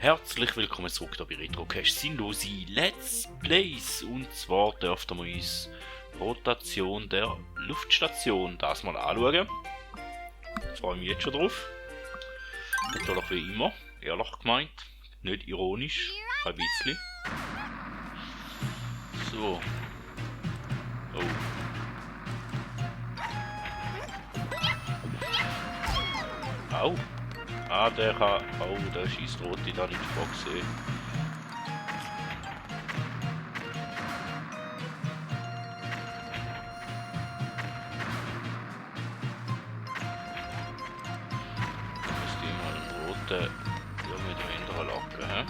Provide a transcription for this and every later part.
Herzlich willkommen zurück hier bei RetroCache Sinnlose Let's Plays. Und zwar dürften wir uns Rotation der Luftstation das mal anschauen. Freue mich jetzt schon drauf. Natürlich wie immer, ehrlich gemeint, nicht ironisch, ein bisschen. So. Oh. Au. Ah, der kann... Oh, der schießt rote da nicht vorgesehen. Muss die mal einen roten irgendwie dahinter locken, hä?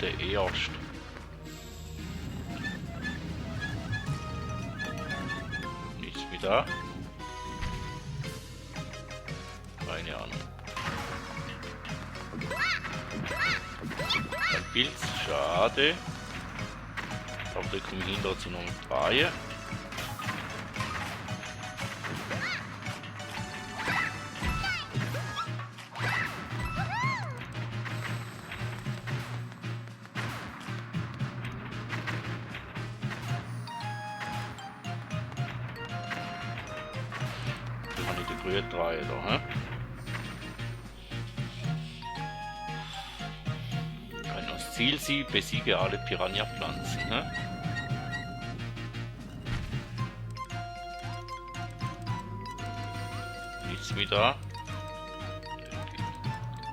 Der erste. Nichts mehr da. Keine Ahnung. Ein Pilz, schade. Aber da komme ich hinter zu noch drehen. Grün 3 da, hä? Kann das Ziel sein, besiege alle Piranha-Pflanzen, hä? Nichts mehr da.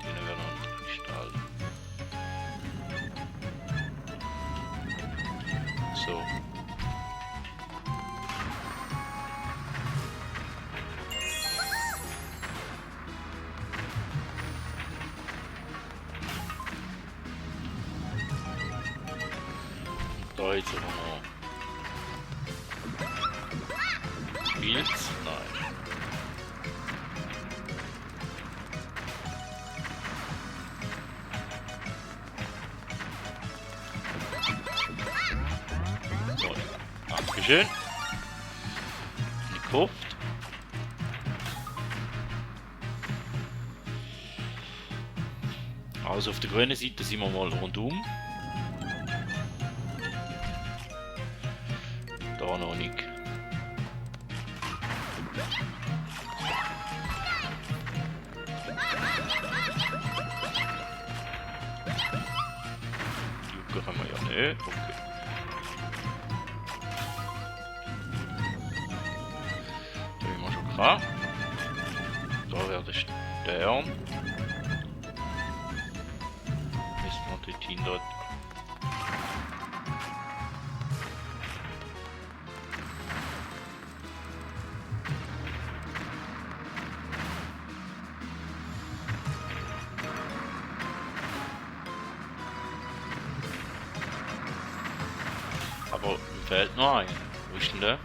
Den wäre noch ein Kristall. So. Da jetzt aber noch Pilz? Nein. So, Dankeschön. Gekauft. Also auf der grünen Seite sind wir mal rundum. Da noch nicht. Die Jucke haben wir ja nicht. Okay. Da haben wir schon gehabt. Da wäre der Stern. Müssen wir dort hinter. Aber mir fehlt noch ein. Wo ist denn der?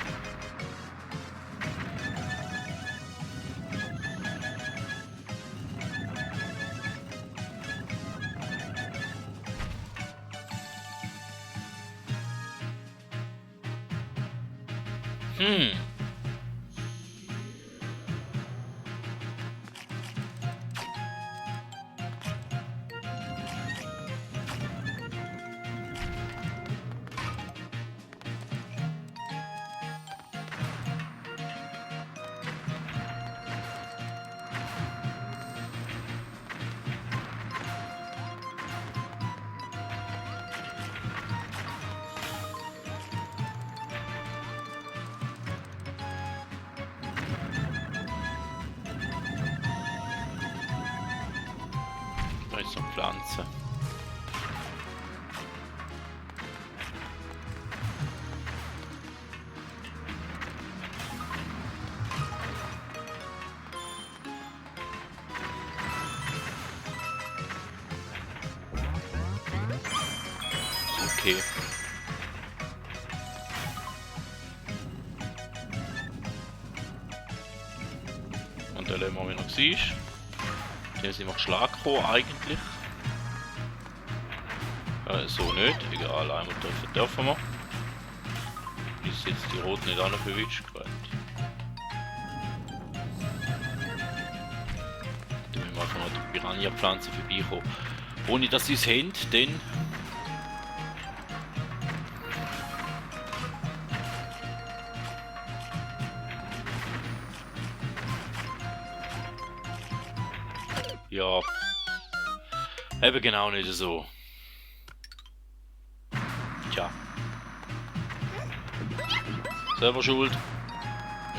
Da ist so eine Pflanze. Okay. Und der Lämmer, wie noch siehst. Hier sind wir geschlagen gekommen, eigentlich. So nicht, egal, einmal dürfen wir. Bis jetzt die Rot nicht auch noch verwischt. Dann müssen wir einfach noch die Piranha-Pflanze vorbeikommen. Ohne dass sie es haben, denn ja, eben genau nicht so. Tja. Selber schuld.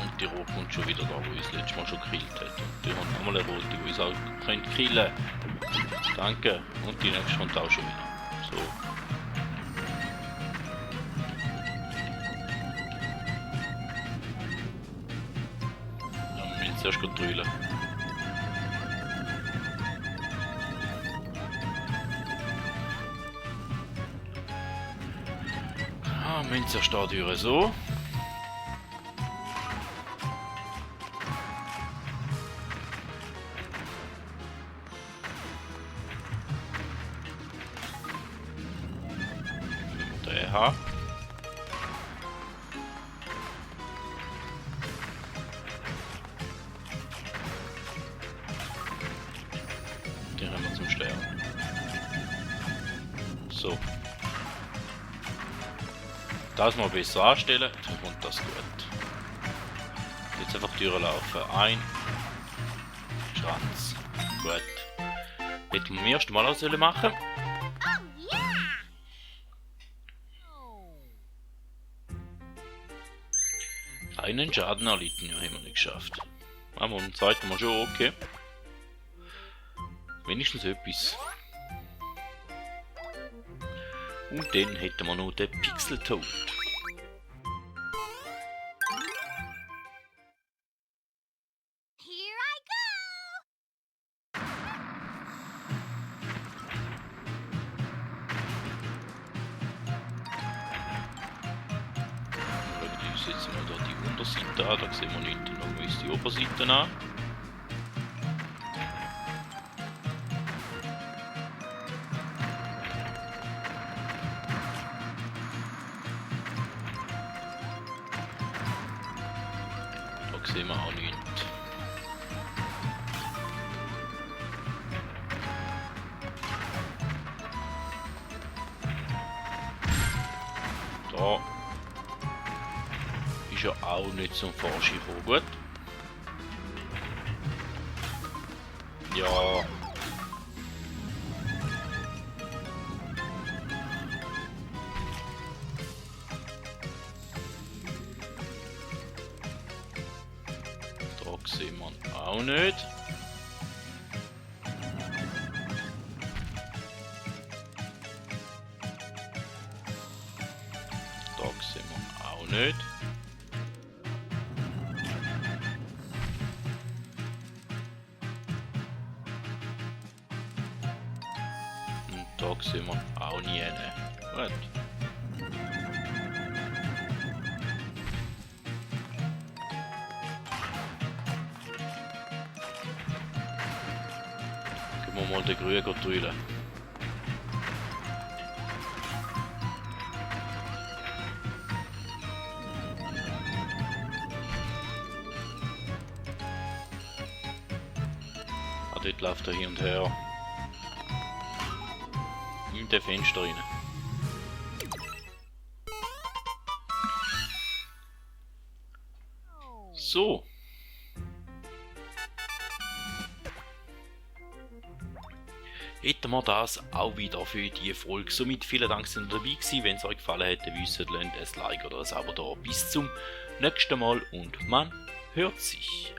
Und die Rot kommt schon wieder da, wo ich das letzte Mal schon gekillt hat. Und die haben nochmal eine Rote, die uns auch könnt killen. Danke. Und die nächste kommt auch schon wieder. So. Dann müssen wir zuerst drüllen. Münzer Stadtüre so. Der H. Den haben wir zum Steuern. So. Das mal besser anstellen, dann kommt das gut. Jetzt einfach Türen laufen. Ein Schranz. Gut. Hätten wir beim ersten Mal auch machen. Einen Schaden erlitten, ja, haben wir nicht geschafft. Aber beim zweiten Mal schon okay. Wenigstens etwas. Und dann hätten wir noch den Pixeltoad. Setzen wir da die Unterseite an, da sehen wir hinten noch die Oberseite an. Da sehen wir auch nicht. Da ist ja auch nicht zum Vorschein gekommen. Gut. Ja. Da sehen wir auch nicht. Da sehen wir auch nicht. Da sehen wir auch nie eine. Gut. Gehen wir mal den Grünen drüllen. Ah, dort läuft er hin und her. In den Fenster rein. So. Hätten wir das auch wieder für die Folge. Somit vielen Dank, dass ihr dabei gewesen. Wenn es euch gefallen hat, wisst ihr, lasst ein Like oder ein Abo da. Bis zum nächsten Mal und man hört sich.